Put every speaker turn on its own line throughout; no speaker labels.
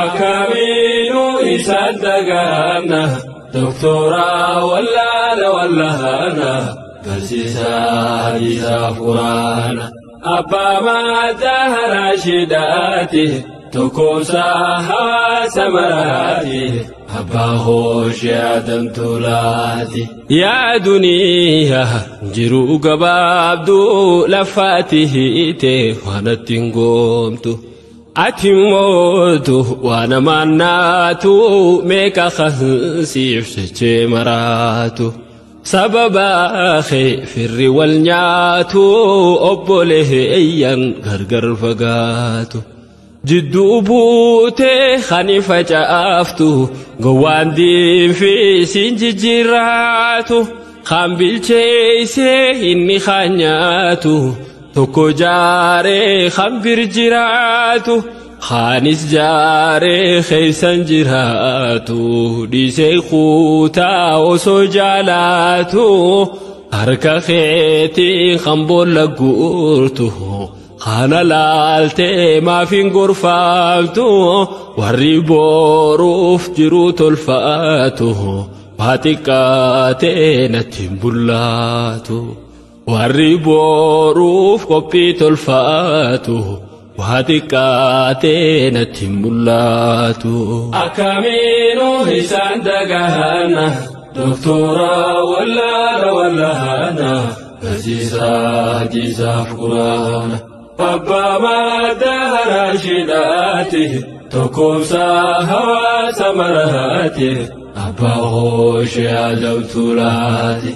Akkamiinuu isaan dagaana doktora wallaala wallaana barsiisaa hadiisaa quraana. Abbaa maataa haraashiidhaati tokkoomsaa hawaasa maraati abbaa hooshee adamtuulaati. Yaa duniyaa jiruu gabaabduu lafaati hiite waan ittiin goomtu. Ati mootu waan namaan naatu meeqa siif jechee maraatu. Sababa kee firri wal nyaatu obboleeyyan gargar fagaatu. Jidduu buutee kan facaaftu gowwaan diinfi siin jijjiirraatu. Kan bilcheessee inni kan nyaatu. Tokko jaaree kan bir jiraatu kaanis jaaree keeysan jiraatu dhiisee kutaa osoo jaalaatu harka keetiin kan boolla guurtu kana laaltee maaf hin gorfaamtu warri boruuf jiru tolfaatu waa xiqqaatee natti hin bullaatu. Warri boruuf qophii tolfaatu waa xiqqaatee natti hin mul'atu. Akkamiinuu isaan dagaana doktora wallaala wallaana barsiisaa hadiisaaf quraana. Abbaa maadaa haraashiidhaati tokkoomsaa hawaasa maraati abbaa hooshee adamtuulaati.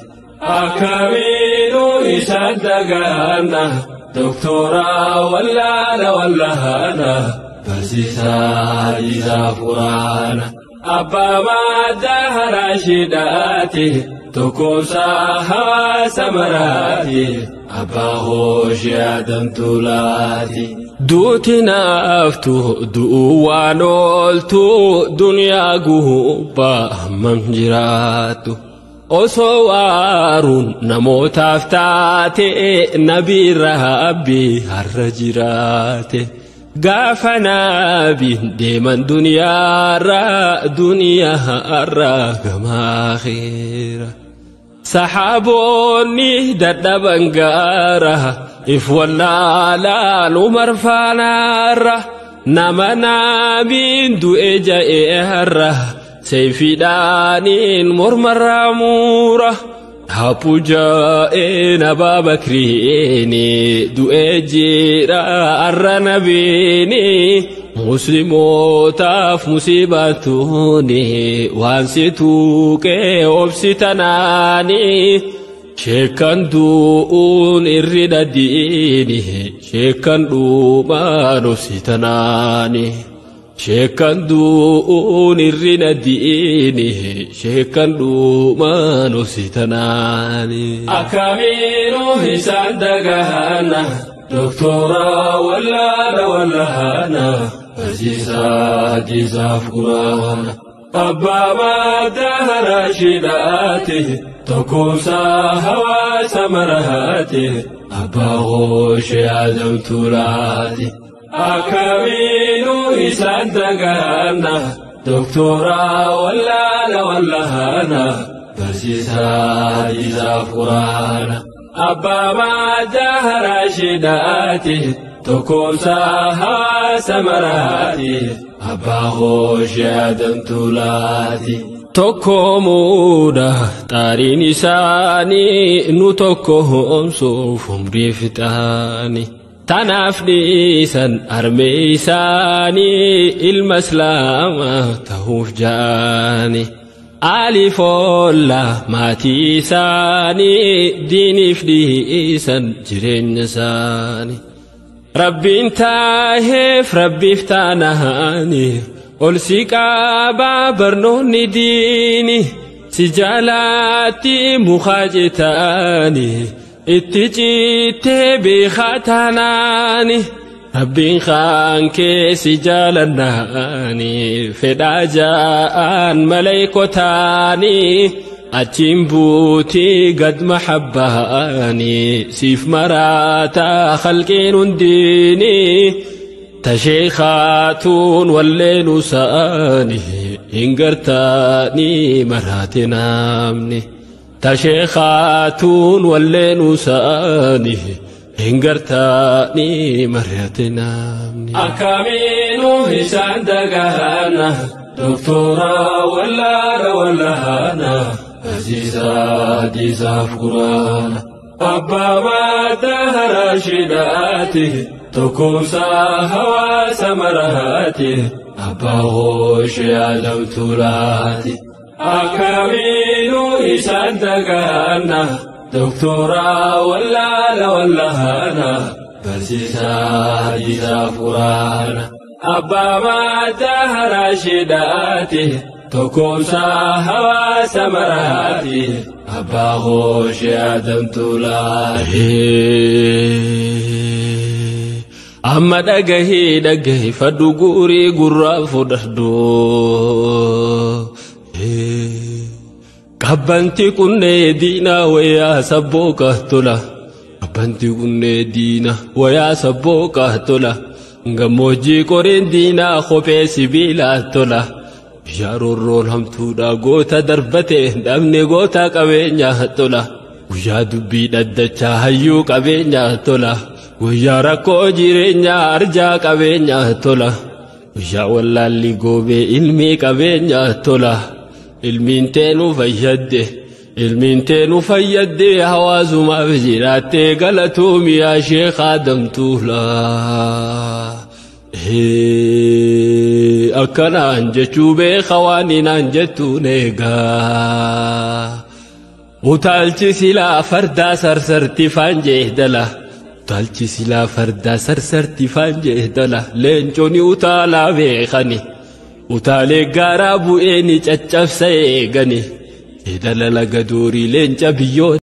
Akkamiinuu isaan dagaana doktora wallaala wallaana barsiisaa hadiisaa quraana. Abbaa maadaa haraashiidhaati tokkoomsaa hawaasa maraati abbaa hooshee adamtuulaati. Duuti naaftu du'uu waan ooltu duniyaa gubbaa hammam jiraattu. Osoo waaruun namootaaf taate nabi rabbi har'a jiraate. Gaafa nabiin deeman duniyaarra duniyaarra gama akhiira. Saxaaboonni dadhaban gaara if wallaalaan Umar faanaarra nama nabiin du'e ja'ee har'a. Seefiidhaaniin mormarraa muura haphu jaa'een Abaa Bakriini du'ee jira arra nabiini muslimootaaf musiibaan tuuni waan si tuuqee obsi tanaani sheekkan du'uun irri dhadhiini sheekkan dhuumaan obsi tanaani. Sheekkan du'uun irrina diini sheekkan dhuumaan obsitanaani. Akkamiinuu isaan dagaana doktora wallaala wallaana barsiisaa hadiisaaf quraana. Abbaa maadaa haraashiidhaati tokkoomsaa hawaasa maraati abbaa hooshee adamtuulaati. Akkamiinuu isaan dagaana doktora wallaala wallaana barsiisaa hadiisaaf quraana. Abbaa maadaa haraashiidhaati tokkoomsaa hawaasa maraati abbaa hooshee adamtuulaati. Tokkoomuudha xaariin isaanii nu tokkoomsuuf umrii fixaani. Tanaaf dhiisan armee isaanii ilma islaamaa ta'uuf ja'ani. Aliif oolla maatii isaanii diiniif dhiisan jireenya isaanii. Rabbiin taaheef rabbiif taanaani ol si qabaa barnoonni diini si jaalaatti mukaa citaani. Itti cittee beekaa taanaani rabbiin kaan keessi jaalannaani fedhaa ja'aan maleeykotaani achiin buutii gad mahabbaani siif maraataa khalqiin hundiini. Tasheekhaatuun walleenu sa'aani hin gartaanii maraate namni. Tasheekhaatuun walleenu sa'aani hin gartaanii maraate namni. Akkamiinuu isaan dagaana doktora wallaana wallaana barsiisaa hadiisaaf quraana. Abbaa madda haraashiidhaati. Tokkumsaa hawaasa maraati abbaa hooshee Adam Tuulaati. Akkamiinuu isaan dagaana doktora wallaana wallaana barsiisaa hadiisaaf quraana. Abbaa madda haraashiidhaati tokkumsaa hawaasa maraati abbaa hooshee Adam Tuulaati. Amma dhagahee dhagahee fadhu guurii gurraa fudhadhu. Qabbanti kunnee diinaa wayaa sabbooqa tola. Qabbanti kunnee diinaa wayaa sabbooqa tola. Gammoojjii qoreen diinaa kophee sibiilaa tola. Guyyaa roorroon hamtuudha goota darbate dhabne goota qabeenyaa tola. Guyyaa dubbii dhaddachaa hayyuu qabeenyaa tola. Guyyaa rakkoo jireenyaa arjaa qabeenyaa tola. Guyyaa wallaalli goobee ilmii qabeenyaa tola. Ilmiin teenuu fayyadde. Ilmiin teenuu fayyadde hawaasumaaf jiraattee galatuumi yaa Sheekh Adam Tuulaa. Akkanaan jechuu beeka waan inaan jettuun eegaa. Utaalchi silaa fardaa sarsarti faan jeedala. Utaalchi silaa fardaa sarsarti faan jeedala. Leenconi utaalaa beekani. Utaalee gaaraa bu'ee ni caccabsa eegani. Jeedala laga doorii leenca biyyoo.